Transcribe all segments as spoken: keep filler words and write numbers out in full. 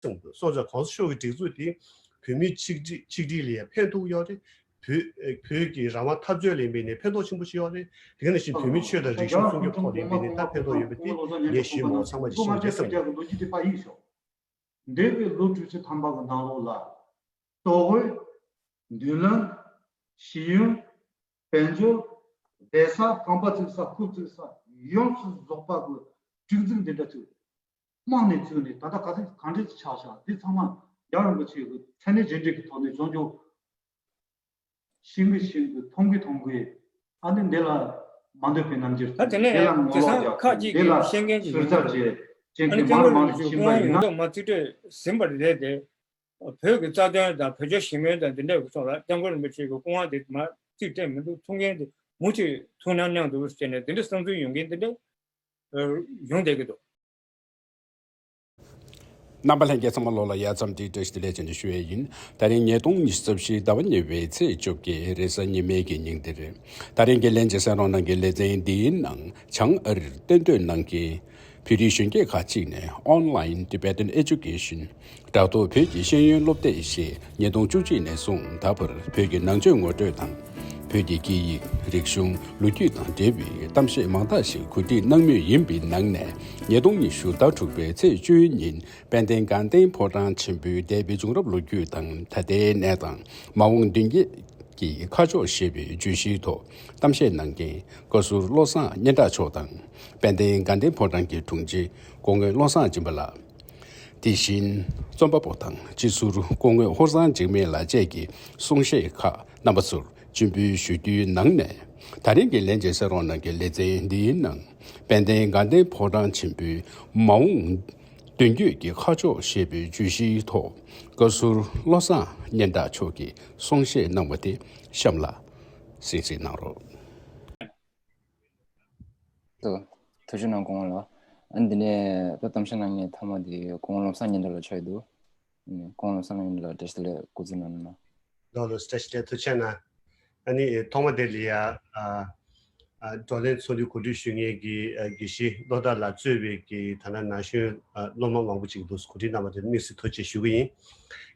གསུངས་འདུག་སོང་ཙང་གོང་ས་མཆོག་གི་སྒྲིག་འཛུགས་དེ་བོད་མིའི་ཆིག་སྒྲིལ་ཆིག་སྒྲིལ་ལ་ཡང་ཕན་ཐོགས་ཡོད་རེད། བོད་བོད་ཀྱི་རང་དབང་འཐབ་རྩོད་ལ་ཡིན་པའི་ནས་ཕན་ཐོགས་ཆེན་པོ་ཞིག་ཡོད་རེད། དེ་ག་ནང་བཞིན་བོད་མིའི་ཆོས་དང་རིག་གཞུང་སྲུང་སྐྱོབ་ཐོག་ལ་ཡིན་པའི་ནས་ད་ཕན་ཐོགས་ཡོད་པ་དེ་ངས་ཞུས་མ་ཚང་མ་ཞིག་ཞུ་འདོད་བསམ་འདུག་འདས་པའི་ལོ་དྲུག་ཅུ་ཐམ་པ་གི་ནང་ལོགས་ལ། ལྟོ་གོས། མདུན་ལམ། ཤེས་ཡོན། དཔལ་འབྱོར། བསྡད་ས། ཁང་པ་བརྩིགས་ས། ཁུག་བརྩིགས་ས། ཡོངས་སུ་རྫོགས་པ་གི་སྒྲིག་འཛུགས་འདི་འདྲ་ཚོས་དམངས་ནས་བཙུགས་ནས་ད་ལྟ་ག་ཚོད་གང་འདྲ་ཆགས་ཤག་འདི་ཚང་མ་རྒྱལ་བ་རིན་པོ་ཆེ་གི་མཚན་གནས་རྗེས་འབྲེལ་གྱི་ཐོག་ནས་བྱུང་ཆོག་ཤིང་གི་ཤིང་གི་མཐོང་གི་མཐོང་གི་ཨ་ནི་འདི་ལ་མ་འདོད་པའི་རྣམ་འགྱུར། ད་དེ་ནས་འདི་ལ་ངོ་དེང་ལོག་སང་རྒྱག་ཁ་ཅིག་འདི་ལ་གིས་ཤེས་མཁན་ཅིག་ཟུར་ཡོད་ཟ་ན་བྱེད་ཅན་ཨ་ནི་གྱི་མ་སྐྱབས་མགོན་རུ་མ་རིན་པོ་ཆེ་ཤིང་པ་སྐུ་ཡིན་ན། ངོ་མ་རྩིས་སྤྲོད་ཟིན་པ་རེད་དེ། བོད་ཀྱི་རྩ་དོན་དང་བོད་ཆོས་ཞི་མོལ་དང་འདི་འདྲའི་སྐོར་ལ་སྐྱབས་མགོན་རིན་པོ་ཆེ་གི་སྐུ་དབང་དེ་མར་རྩིས་སྤྲད་མི་འདུག་ཐུགས་འགན་དེ་མུ་མཐུད་ཐུགས་སྣང་གནང་འདུག་ཟེར་ནས་འདི་འདྲ་བསམ་ཚུལ་ཡོང་མཁན་འདི་འདྲ་ཡོང་བསྡད་ཀྱི་འདུག་རྣམ་པ་ལྷན་རྒྱས་ཚང་མ་ལོགས་ལ་ཡ་མཚམས་འདིའི་བཀྲ་ཤིས་བདེ་ལེགས་བྱུང་ཞུ་ཡས་ཡིན། ད་རིང་ཉིས་སྟོང་ཉི་ཤུ་རྩ་བཞིའི་ཟླ་བ་གཉིས་པའི་ཚེས་བཅོ་བརྒྱད་རེས་གཟའ་ཉི་མའི་གི་ཉིན་དེར། ད་རིང་གི་ལན་གཅིག་གསན་རོགས་གནང་གི་ལེ་ཚན་འདིའི་ནང་བྱང་ཨ་རིར་གཏན་སྡོད་གནང་མཁན་བོད་རིགས་གཞོན་སྐྱེས་ཁག་ཅིག་ནས་Online Tibetan Education། དྲ་ཐོག་བོད་ཀྱི་ཤེས་ཡོན་སློབ་དེབ་ཞེས་ཉིས་སྟོང་བཅུ་གཅིག་ནས་བཟུང་ད་བར་བོད་ཀྱི་ནང་ཆོས་ངོ་སྤྲོད་དང་། བོད་ཀྱི་སྐད་ཡིག་རིག་གཞུང་ལོ་རྒྱུས་དང་འབྲེལ་བའི་གཏམ་བཤད་མང་དག་ཞིག་གོ་སྒྲིག་གནང་མུས་ཡིན་པའི་ནང་ནས་ཉིས་སྟོང་ཉི་ཤུ་ཟླ་དྲུག་པའི་ཚེས་བཅུའི་ཉིན་དཔལ་ལྡན་དགའ་ལྡན་ཕོ་བྲང་ཆེན་པོའི་འདས་པའི་བྱུང་རབས་ལོ་རྒྱུས་དང་ད་ལྟའི་གནས་སྟངས། མ་འོངས་མདུན་སྐྱོད་ཀྱི་ཁ་ཕྱོགས་ཞེས་པའི་བརྗོད་གཞིའི་ཐོག་གཏམ་བཤད་གནང་མཁན་བཀའ་ཟུར་བློ་བཟང་སྙན་གྲགས་མཆོག་དང་། དཔལ་ལྡན་དགའ་ལྡན་ཕོ་བྲང་གི་དྲུང་ཆེ་སྐུ་ངོ་བློ་བཟང་སྦྱིན་པ་ལགས། དེ་བཞིན་རྩོམ་པ་པོ་དང་སྤྱི་ཟུར་སྐུ་ངོ་ཧོར་བཟང་འཇིགས་མེད་ལགས་བཅས་ཀྱི་གསུང་བཤད་ཁག་རྣམ་པ་ཚོར་སྤྱན་འབུལ་ཞུ་རྒྱུའི་ནང་ནས། ད་རིང་གི་ལན་གཅིག་གསན་རོགས་གནང་གི་ལེ་ཚན་འདིའི་ནང་དཔལ་ལྡན་དགའ་ལྡན་ཕོ་བྲང་ཆེན་པོའི་མ་འོངས་མདུན་སྐྱོད་ཀྱི་ཁ་ཕྱོགས་ཞེས་པའི་བརྗོད་གཞིའི་ཐོག་བཀའ་ཟུར་བློ་བཟང་སྙན་གྲགས་མཆོག་གིས་གསུང་བཤད་གནང་བ་དེ་གཤམ་ལ་གསན་གཟིགས་གནང་རོགས། ཐུགས་རྗེ་གནང་སྐུ་ངོ་ལགས། ཨ་ནི་འདི་ནས་ད་གཏམ་བཤད་གནང་མཁན་ཐོག་མ་དེ་སྐུ་ངོ་བློ་བཟང་སྙན་གྲགས་ལགས་ཆགས་ཀྱི་འདུག་ཨ་ནི་སྐུ་ངོ་བློ་བཟང་སྙན་གྲགས་ལགས་བཀྲ་ཤིས་བདེ་ལེགས། སྐུ་ཚེ་རིང་ལ། ལགས་ལགས་བཀྲ་ཤིས་བདེ་ལེགས། ཐུགས་རྗེ་གནང་། ཨ་ནི་ཐོག་མ་དེ་ལ་ཡ་ཨ་ཨ་བགྲོ་གླེང་ཚོགས་འདུ་གོ་སྒྲིག་ཞུ་མཁན་གྱི་ཨ་དགེ་བཤེས་བློ་བདག་ལགས་གཙོས་པའི་གི་ད་ལྟ་ན་གཞོན་ཨ་སློབ་མ་མང་པོ་ཅིག་འདུག་གོ་སྒྲིག་གནང་བ་དེར་དམིགས་བསལ་ཐུགས་རྗེ་ཆེ་ཞུ་གི་ཡིན།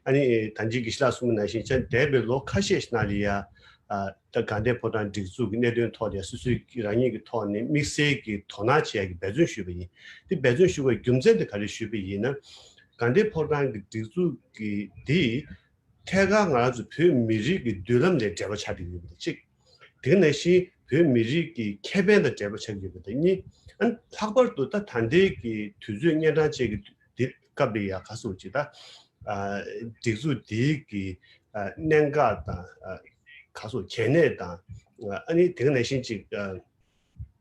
ཨ་ནི་ད་ཅི་དགེ་བཤེས་ལགས་གསུངས་པ་ནང་བཞིན་ཅང་འདས་པའི་ལོ་ཁ་ཤས་ཤིག་ནང་ལ་ཡ། ཨ་ད་དགའ་ལྡན་ཕོ་བྲང་སྒྲིག་འཛུགས་ཀྱི་གནད་དོན་ཐོག་ནས་སོ་སོའི་རང་ཉིད་ཀྱི་ཐོག་ནས་དམིགས་བསལ་གྱི་དོ་སྣང་བྱེད་ཡག་གི་འབད་བརྩོན་ཞུས་པ་ཡིན། དེ་འབད་བརྩོན་ཞུ་བའི་རྒྱུ་མཚན་དེ་ག་རེ་ཞུས་པ་ཡིན་ན། དགའ་ལྡན་ཕོ་བྲང་གི་སྒྲིག་འཛུགས་ཀྱི་འདི་ཐད་ཀར་ང་རང་ཚོ་བོད་མི་རིགས་ཀྱི་མདུན་ལམ་ལ་འབྲེལ་བ་ཆགས་ཀྱི་ཡོད་པ་དང་གཅིག་དེ་ནང་བཞིན་བོད་མི་རིགས་ཀྱི་ཁེ་ཕན་དང་འབྲེལ་བ་ཆགས་ཀྱི་ཡོད་པ་དང་གཉིས། ཨ་ནི་ལྷག་པར་དུ་ད་ད་ལྟའི་གི་དུས་ཚོད་གཉན་འཕྲང་ཅན་གྱི་འདི་སྐབས་ལ་ཡ་ག་ཟེར་ཅིག་ད་ཨ་སྒྲིག་འཛུགས་འདིའི་གི་ཨ་གནད་འགག་དང་ཨ་ག་ཟེར་གལ་གནད་དང་ཨ་ནི་དེ་ག་ནང་བཞིན་ཅིག་ཨ་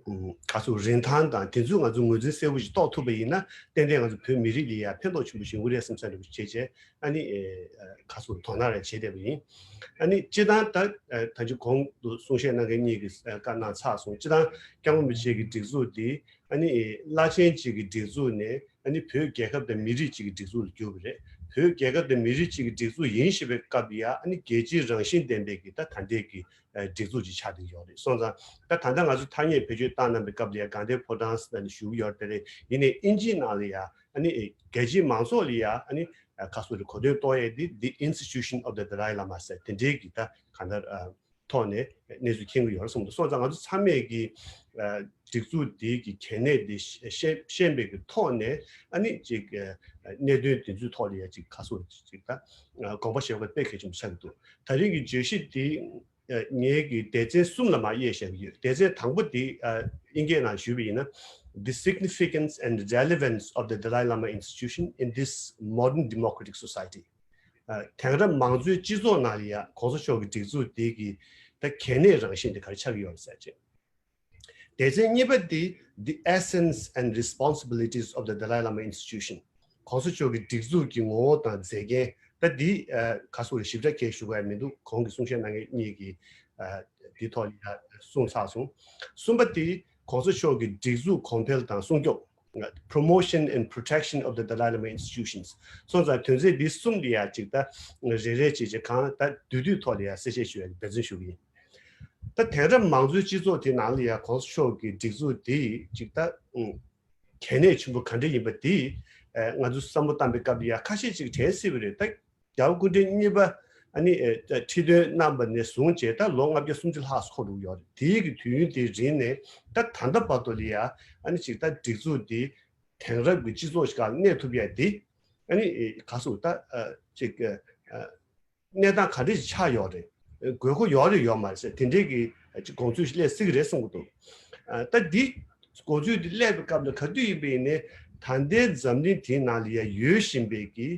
ཨུམ་ག་ཟེར་རིན་ཐང་དང་དེ་ཚོ་ང་ཚོ་ངོས་འཛིན་གསལ་པོ་ཞིག་རྟོགས་ཐུབ་པ་ཡིན་ན་ཏན་ཏན་ང་ཚོ་བོད་མི་རིགས་ལ་ཡ་ཕན་ཐོགས་ཆེན་པོ་ཞིག་ཡོང་གི་རེད་བསམ་ས་རེད་པ་ཞིག་བྱས་བྱས་ཨ་ནི་ཨ་ག་ཟེར་དོ་སྣང་རེ་བྱེད་བསྡད་པ་ཡིན། ཨ་ནི་སྤྱིར་བཏང་ད་ཨ་ད་ཅི་གོང་དུ་གསུང་བཤད་གནང་མཁན་གཉིས་ཀྱིས་ཨ་བཀའ་གནང་ཚར་སོང་། སྤྱིར་བཏང་སྐྱབས་མགོན་རིན་པོ་ཆེ་གི་སྒྲིག་འཛུགས་འདི་ཨ་ནི་བླ་ཆེན་གཅིག་གི་སྒྲིག་འཛུགས་ནས་ཨ་ནི་བོད་རྒྱལ་ཁབ་དང་མི་རིགས་གཅིག་གི་སྒྲིག་འཛུགས་ལ་གྱུར་པ་རེད། བོད་རྒྱལ་ཁབ་དང་མི་རིགས་གཅིག་གི་སྒྲིག་འཛུགས་ཡིན་ཞེས་པའི་སྐབས་ལ་ཡ་ཨ་ནི་རྒྱལ་སྤྱིའི་རང་བཞིན་ལྡན་པའི་གི་ད་ད་ལྟའི་གི་ཨ་སྒྲིག་འཛུགས་ཅིག་ཆགས་བསྡད་ཡོད་རེད། སོང་ཙང་ད་ད་ལྟ་ང་ཚོ་ཐ་སྙད་བེད་སྤྱོད་བཏང་གནང་པའི་སྐབས་ལ་ཡ་དགའ་ལྡན་ཕོ་བྲང་ཟེར་ནས་ཞུ་གི་ཡོད་རེད། དེ་རེད། ཡིན་ནའི་ཨིན་ཇིའི་ནང་ལ་ཡ་ཨ་ནི་རྒྱལ་སྤྱིའི་མང་ཚོགས་ལ་ཡ་ཨ་ནི་ཁ་སོ་རེ་གོ་དོན་གཏོང་ཡས་འདི་The Institution of the Dalai Lama ཟེར་དེ་འདྲའི་གི་ད་གང་ལྟར་ཨ་ཐོག་ནས་གནས་ཚུལ་མཁྱེན་གྱི་ཡོད་རེད་གསུངས་འདུག་སོང་ཙང་ང་ཚོ་ཚང་མས་ཀྱི་ཨ་སྒྲིག་འཛུགས་འདི་གི་གལ་གནད་འདི་ཤེས་ཤེས་པའི་གི་ཐོག་ནས་ཨ་ནི་ཅིག་ཨ་གནད་དོན་དེ་ཚོའི་ཐོག་ལ་ཡ་ཅིག་ཁ་སོ་ཅིག་ད་ཨ་དགོངས་པ་བཞེས་པ་དཔེ་གལ་ཆེན་པོ་ཆགས་ཀྱི་འདུག་ད་རིང་གི་བརྗོད་གཞི་འདི་ཨ་ངའི་གི་སྡེ་ཚན་གསུམ་ལ་མར་དབྱེ་བཞག་གི་ཡོད། སྡེ་ཚན་དང་པོ་འདི་ཨ་དབྱིན་སྐད་ནང་ཞུས་པ་ཡིན་ན། The significance and relevance of the Dalai Lama institution in this modern democratic society. ཨ་དེང་རབས་མང་གཙོའི་སྤྱི་ཚོགས་ནང་ལ་ཡ་གོང་ས་མཆོག་གི་སྒྲིག་འཛུགས་འདི་གི་ད་གལ་གནད་རང་བཞིན་དེ་ག་རེ་ཆགས་ཀྱི་ཡོད་རེད་ཟེར་ཅིག་སྡེ་ཚན་གཉིས་པ་འདི་The essence and responsibilities of the Dalai Lama institution. གོང་ས་མཆོག་གི་སྒྲིག་འཛུགས་ཀྱི་ངོ་བོ་དང་མཛེས་རྒྱན། ད་འདི་ཨ་ག་སོགས་ཞིབ་ཕྲ་གས་ཞུ་དགོས་ཡ་མི་འདུག་གོང་གི་གསུང་བཤད་གནང་མཁན་གཉིས་ཀྱིས་ཨ་འདི་ཐོག་ལ་ཡ་གསུངས་ཚར་སོང་། གསུམ་པ་འདི་གོང་ས་མཆོག་གི་སྒྲིག་འཛུགས་གོང་འཕེལ་དང་སྲུང་སྐྱོབ། Promotion and protection of the Dalai Lama institutions. སོང་ཙང་དོན་ཚན་འདི་གསུམ་འདི་ཡ་ཅིག་ད་རེ་རེ་བྱས་བྱས་གང་ད་བསྡུས་བསྡུས་ཐོག་ལ་ཡ་གསལ་བཤད་ཞུ་ཡ་འབད་བརྩོན་ཞུ་གི་ཡིན། ད་དེང་རབས་མང་གཙོའི་སྤྱི་ཚོགས་དེ་ནང་ལ་ཡ་གོང་ས་མཆོག་གི་སྒྲིག་འཛུགས་འདི་ཅིག་ད་གལ་གནད་ཆེན་པོ་ག་འདྲ་ཡིན་པ་འདི་ ཨ་ང་ཚོ་བསམ་བློ་བཏང་པའི་སྐབས་ལ་ཡ་ཁ་ཤས་ཅིག་དྲན་སྲིད་པ་རེད། ད་རྒྱལ་བ་སྐུ་ཕྲེང་གཉིས་པ་ཨ་ནི་ཨ་ཁྲི་འདོན་གནང་བ་ནས་བཟུང་བྱས་ད་ལོ་ལྔ་བརྒྱ་སུམ་ཅུ་ལྷག་འཁོར་འགྲོ་གི་ཡོད་རེད། དེའི་གི་དུས་ཡུན་དེའི་རིང་ནས་ད་ད་ལྟ་བར་དུ་ལ་ཡ་ཨ་ནི་ཅིག་ད་སྒྲིག་འཛུགས་འདི་དེང་རབས་ཀྱི་སྤྱི་ཚོགས་ཤིག་ག་གནས་ཐུབ་ཡ་དེ་ཨ་ནི་ག་སོ་ད་ཅིག་གནས་སྟངས་ག་འདྲ་ཞིག་ཆགས་ཡོད་རེད། དགོས་མཁོ་ཡོད་རེད་ཡོད་མ་རེད་ཟེར་དེ་འདྲའི་གི་དགོངས་ཚུལ་ཞིག་སླེབས་སྲིད་ཀྱི་རེད་བསམ་གྱི་འདུག་ད་འདི་དགོངས་ཚུལ་འདི་སླེབས་པའི་སྐབས་ལ་ག་དུས་ཡིན་པ་ཡིན་ནའི་ད་ལྟའི་འཛམ་གླིང་དེའི་ནང་ལ་ཡ་ཡོད་བཞིན་པའི་གི་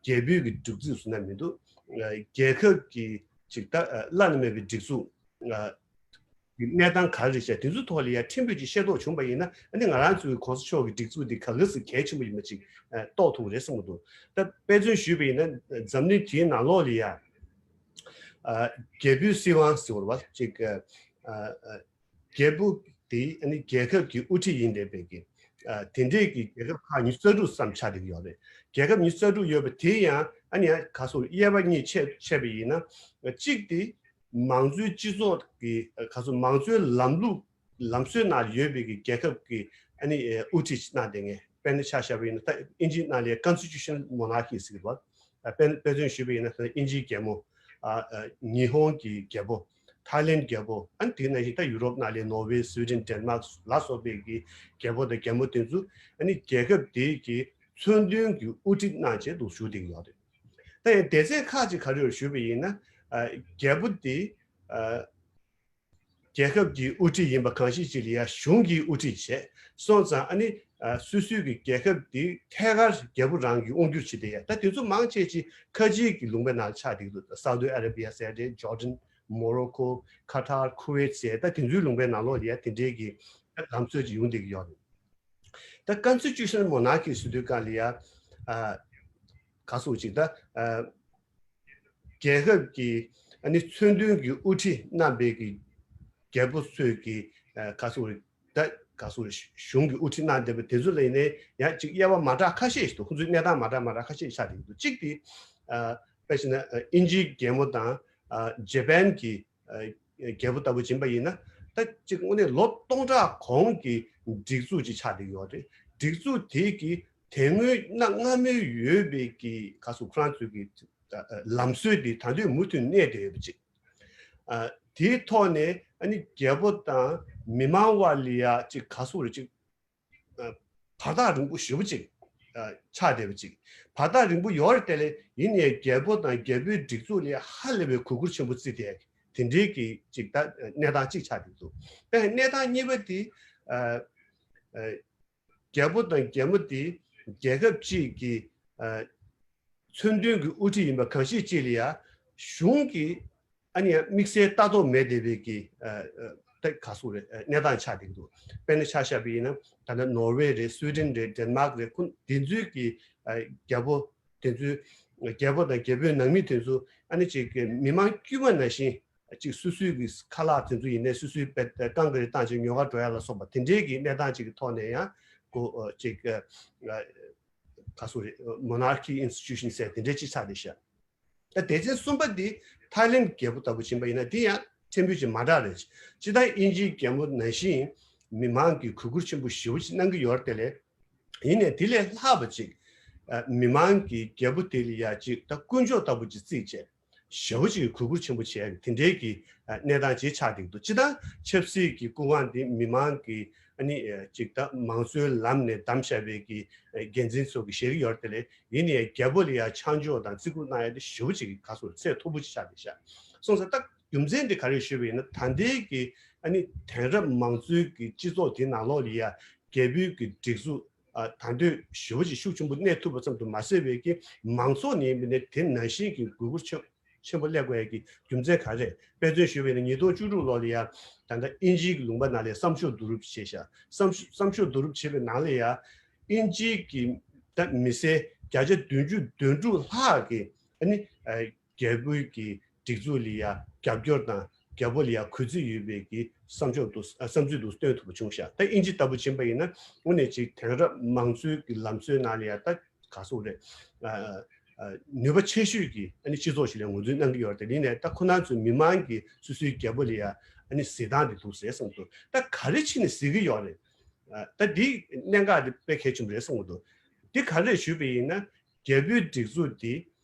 རྒྱལ་པོའི་གི་སྒྲིག་འཛུགས་ཟེར་ན་མི་འདུག་རྒྱལ་ཁབ་ཀྱི་ཅིག་ད་བླ་ན་མེད་པའི་སྒྲིག་འཛུགས། གནས་སྟངས་ག་རེ་རེད་ཤག་དེ་ཚོའི་ཐོག་ལ་ཡ་ཕྲན་བུ་ཅིག་ཤེས་རྟོགས་བྱུང་བ་ཡིན་ན་ཨ་ནི་ང་རང་ཚོའི་གོང་ས་མཆོག་གི་སྒྲིག་འཛུགས་འདི་ག་ག་ཟེ་གལ་ཆེན་པོ་ཡིན་པ་ཅིག་རྟོགས་ཐུབ་ཀྱི་རེད་བསམ་གྱི་འདུག་ད་དཔེ་མཚོན་ཞུས་པ་ཡིན་ན་འཛམ་གླིང་དེའི་ནང་ལོགས་ལ་ཡ་རྒྱལ་པོའི་སྲིད་དབང་ཟེར་བ་ཅིག་རྒྱལ་པོ་དེ་ཨ་ནི་རྒྱལ་ཁབ་ཀྱི་དབུ་ཁྲིད་ཡིན་བསྡད་པའི་གི་དེ་འདྲས་ཀྱི་རྒྱལ་ཁབ་ཁག་ཉི་ཤུ་རྩ་དྲུག་ཙམ་ཆགས་བསྡད་ཀྱི་ཡོད་རེད། རྒྱལ་ཁབ་ཉི་ཤུ་རྩ་དྲུག་ཡོད་པ་དེ་ཡང་ཨ་ནི་ཡང་ག་སོ་དབྱེ་བ་གཉིས་ཕྱེ་ཕྱེ་བ་ཡིན་ན་གཅིག་དེ། མང་གཙོའི་སྤྱི་ཚོགས་ཀྱི་ག་ཚོད་མང་གཙོའི་ལམ་ལུགས་ལམ་སྲོལ་ནང་ཡོད་པའི་གི་རྒྱལ་ཁབ་ཀྱི་ཨ་ནི་དབུ་ཁྲིད་གནང་བསྡད་མཁན་དཔེར་ན་ཆ་བཞག་པ་ཡིན་ན་ད་དབྱིན་ཇིའི་ནང་ལ་Constitution Monarchy་ཟེར་གྱི་འདུག་དཔེར་དཔེ་མཚོན་ཞུས་པ་ཡིན་ན་ད་དབྱིན་ཇིའི་རྒྱལ་མོ། ཨ་ཨ་ཉི་ཧོང་གི་རྒྱལ་པོ། ཐའི་ལེན་རྒྱལ་པོ། ཨ་ནི་དེ་ནང་བཞིན་ད་ཡུ་རོབ་ནང་ལ་ནོར་ཝེ། སུའི་ཌེན། ཌེན་མཱག་ལ་སོགས་པའི་གི་རྒྱལ་པོ་དང་རྒྱལ་མོ་དེ་ཚོ་ཨ་ནི་རྒྱལ་ཁབ་དེའི་གི་མཚོན་དོན་གྱི་དབུ་ཁྲིད་གནང་བྱས་འདུག་ཞུ་བསྡད་ཀྱི་ཡོད་རེད། ད་ཡང་སྡེ་ཚན་ཁག་ཅིག་ག་རེ་ཡོད་ཞུས་པ་ཡིན་ན། ཨ་རྒྱལ་པོ་དེ་ཨ་རྒྱལ་ཁབ་ཀྱི་དབུ་ཁྲིད་ཡིན་པ་གང་ཞིག་ཅིག་ལ་ཡ་གཞུང་གིས་དབུ་ཁྲིད་བྱས་སོང་ཙང་ཨ་ནི་ཨ་སོ་སོའི་གི་རྒྱལ་ཁབ་དེ་ཐད་ཀར་རྒྱལ་པོ་རང་གིས་དབང་སྒྱུར་བྱེད་བསྡད་ཡ། ད་དེ་ཚོ་མང་ཆེ་ཅིག་ཁ་ཆེའི་གི་ལུང་པའི་ནང་ཆགས་བསྡད་ཀྱི་འདུག Saudi Arabia་ཟེར་རེད། Jordan། Morocco། Qatar། Kuwait་ཟེར་ད་དེ་ཚོའི་ལུང་པའི་ནང་ལོགས་ལ་ཡ་དེ་འདྲའི་གི་ལམ་སྲོལ་ཅིག་ཡོང་བསྡད་ཀྱི་ཡོད་རེད། ད་Constitutional Monarchy་ཟེར་དུས་སྒང་ལ་ཡ་ཨ་ག་སོ་ཅིག་ད་ཨ་རྒྱལ་ཁབ་ཀྱི་ཨ་ནི་མཚོན་དོན་གྱི་དབུ་ཁྲིད་གནང་བའི་གི་རྒྱལ་པོ་ཚོས་ཀྱི་ཨ་ག་སོ་རེད། ད་ག་སོ་རེད། གཞུང་གི་དབུ་ཁྲིད་གནང་བསྡད་པ་དེ་ཚོ་ལ་ཡིན་ནའི་ཡང་ཅིག་དབྱེ་བ་མ་འདྲ་ཁ་ཤས་ཤིག་འདུག་ཁོང་ཚོའི་གནས་སྟངས་མ་འདྲ་མ་འདྲ་ཁ་ཤས་ཤིག་ཆགས་བསྡད་ཀྱི་འདུག་གཅིག་དེ་ཨ་དཔེ་བྱས་ན་ཨ་དབྱིན་ཇིའི་རྒྱལ་མོ་དང་ཨ་ཇེ་པན་གྱི་ཨ་རྒྱལ་པོ་ལྟ་བུ་ཕྱིན་པ་ཡིན་ན་ད་ཅིག་དངོས་གནས་ལོ་སྟོང་ཕྲག་གོང་གི་སྒྲིག་འཛུགས་ཅིག་ཆགས་བསྡད་ཡོད་རེད། སྒྲིག་འཛུགས་དེ་གི་དེ་སྔོན་གནའ་སྔ་མོའི་ཡོད་པའི་གི་ག་སོ་ཁོ་རང་ཚོའི་གི་ལམ་སྲོལ་དེ་ད་དུང་མུ་མཐུད་གནས་བསྡད་ཡོད་པ་ཅིག་ཨ་དེའི་ཐོག་ནས་ཨ་ནི་རྒྱལ་པོ་དང་མི་མང་བར་ལ་ཡ་ཅིག་ག་སོ་རེ་ཅིག་ཨ་བར་ཐག་རིང་པོ་ཞེ་པོ་ཅིག་ཨ་ཆགས་བསྡད་པ་ཅིག་བར་ཐག་རིང་པོ་ཡོད་རེད་དེ་ལས་ཡིན་ནའི་རྒྱལ་པོ་དང་རྒྱལ་པོའི་སྒྲིག་འཛུགས་ལ་ཧ་ལས་པའི་གུས་བཀུར་ཆེན་པོ་བརྩི་བསྡད་དེ་འདྲའི་གི་ཅིག་ད་གནས་སྟངས་ཅིག་ཆགས་བསྡད་འདུག་དེ་གནས་སྟངས་གཉིས་པ་དེ་ཨ་ཨ་རྒྱལ་པོ་དང་རྒྱལ་མོ་དེ་རྒྱལ་ཁབ་ཅིག་གི་ཨ་མཚོན་དོན་གྱི་དབུ་ཁྲིད་ཡིན་པ་གང་ཞིག་ཅིག་ལ་ཡ་གཞུང་གིས་ཨ་ནི་ཡང་དམིགས་བསལ་ལྟ་རྟོག་མེད་བསྡད་པའི་གི་ཨ་ཨ་ད་ག་སོ་རེད། ཨ་གནས་སྟངས་ཆགས་བསྡད་འདུག་དཔེར་ན་ཆ་བཞག་པ་ཡིན་ན་ད་ལྟ་ནོར་ཝེ་རེད། སུའི་ཌེན་རེད། ཌེན་མཱག་རེད། ཁོང་དེ་ཚོའི་གི་ཨ་རྒྱལ་པོ་དེ་ཚོའི་རྒྱལ་པོ་དང་རྒྱལ་པོའི་ནང་མི་དེ་ཚོ་ཨ་ནི་ཅིག་གི་མི་མང་དཀྱུས་མ་ནང་བཞིན་ཅིག་སོ་སོའི་གི་ཁ་ལག་དེ་ཚོ་ཡིན་ནའི་སོ་སོའི་པད་རྐང་གི་རེ་བཏང་ཅིག་ཉོ་ག་འགྲོ་ཡ་ལ་སོགས་པ་དེ་འདྲའི་གི་གནས་སྟངས་ཅིག་གི་ཐོག་ནས་ཡང་གོ་ཅིག་ཨ་ག་སོ་རེད། Monarchy institution་ཟེར་དེ་འདྲའི་ཅིག་ཆགས་བསྡད་ཤག་ད་སྡེ་ཚན་གསུམ་པ་འདི་ཐའི་ལེན་རྒྱལ་པོ་ལྟ་བུ་ཕྱིན་པ་ཡིན་ན་འདི་ཡང་ཕྲན་བུ་ཅིག་མ་འདྲ་རེད། སྤྱིར་བཏང་དབྱིན་ཇིའི་རྒྱལ་མོ་ནང་བཞིན་མི་མང་གིས་གུས་བཀུར་ཆེན་པོ་ཞེ་པོ་ཅིག་གནང་གི་ཡོད་རེད་དེ་ལས། ཡིན་ནའི་དེ་ལས་ལྷག་པ་ཅིག་ཨ་མི་མང་གིས་རྒྱལ་པོ་དེ་ལ་ཡ་ཅིག་ད་དཀོན་མཆོག་ལྟ་བུ་ཅིག་བརྩིས་བྱས་ཞེ་པོ་ཅིག་གུས་བཀུར་ཆེན་པོ་བྱས་དེ་འདྲའི་གི་ཨ་གནས་སྟངས་ཅིག་ཆགས་བསྡད་འདུག་སྤྱིར་བཏང་ཆབ་སྲིད་ཀྱི་སྐུ་དབང་འདི་མི་མང་གི་ཨ་ནི་ཨ་ཅིག་ད་མང་གཙོའི་ལམ་ནས་བདམས་བཞག་པའི་གི་ཨ་འགན་འཛིན་ཚོ་གིས་བཞེས་ཀྱི་ཡོད་རེད་དེ་ལས། ཡིན་ནའི་རྒྱལ་པོ་ལ་ཡ་ཆ་འཇོག་དང་བརྩི་བཀུར་གནང་ཡ་དེ་ཞེ་པོ་ཅིག་གི་ག་སོ་ཚད་མཐོ་པོ་ཅིག་ཆགས་བསྡད་ཤག་སོང་ཙང་ད་རྒྱུ་མཚན་དེ་ག་རེ་ཞུས་པ་ཡིན་ན་ད་ལྟའི་གི་ཨ་ནི་དེང་རབས་མང་གཙོའི་གི་སྤྱི་ཚོགས་དེ་ནང་ལོགས་ལ་ཡ་རྒྱལ་པོའི་གི་སྒྲིག་འཛུགས་ཨ་ད་འདོད་ཞེ་པོ་ཅིག་ཤུགས་ཆེན་པོ་གནས་ཐུབ་པ་ཙམ་དུ་མ་ཟད་པའི་གི་མང་ཚོགས་ནས་ཡིན་པ་ནས་དེ་ནང་བཞིན་གྱི་གུས་བཀུར་ཆེ་ཆེན་པོ་སླེབས་དགོས་ཡ་གི་རྒྱུ་མཚན་ག་རེ་རེད། དཔེ་མཚོན་ཞུས་པ་ཡིན་ན་ཉིས་སྟོང་བཅུ་དྲུག་ལོ་ལ་ཡ་ད་ལྟ་དབྱིན་ཇིའི་གི་ལུང་པ་ནང་ལ་བསམ་ཤོག་བསྡུ་རུབ་བྱས་ཤག་བསམ་ཤོག་བསམ་ཤོག་བསྡུ་རུབ་བྱས་པའི་ནང་ལ་ཡ་དབྱིན་ཇིའི་གི་ད་མི་སེར་བརྒྱ་ཆ་བདུན་ཅུ་དོན་དྲུག་ལྷག་གི་ཨ་ནི་ཨ་རྒྱལ་པོའི་གི་སྒྲིག་འཛུགས་ལ་ཡ་རྒྱབ་སྐྱོར་དང་རྒྱལ་པོ་ལ་ཡ་གུས་བརྩི་ཡོད་པའི་གི་བསམ་ཕྱོགས་འདུག་ཨ་བསམ་ཚུལ་འདུག་སྟོན་ཐུབ་པ་བྱུང་ཤག་ད་དབྱིན་ཇི་ལྟ་བུ་ཕྱིན་པ་ཡིན་ན་དངོས་གནས་ཅིག་དེང་རབས་མང་གཙོའི་གི་ལམ་སྲོལ་ནང་ལ་ཡ་ད་ག་སོག་རེད། ཨ་ཨ་ནུས་པ་ཆེ་ཤོས་ཀྱི་ཨ་ནི་སྤྱི་ཚོགས་ཤིག་ལ་ངོས་འཛིན་གནང་གི་ཡོད་རེད། དེ་ནས་ད་ཁོ་རང་ཚོའི་མི་མང་གིས་སོ་སོའི་རྒྱལ་པོ་ལ་ཡ་ཨ་ནི་གཟིགས་སྟངས་དེ་འདུག་ཟེར་གསུངས་འདུག་ད་ག་རེ་ཕྱིན་ནས་གཟིགས་ཀྱི་ཡོད་རེད། ཨ་ད་འདི་གནད་འགག་དེ་དཔེ་གལ་ཆེན་པོ་རེད་གསུངས་འདུག་འདི་ག་རེ་ཞུས་པ་ཡིན་ན། རྒྱལ་པོའི་སྒྲིག་འཛུགས་འདི་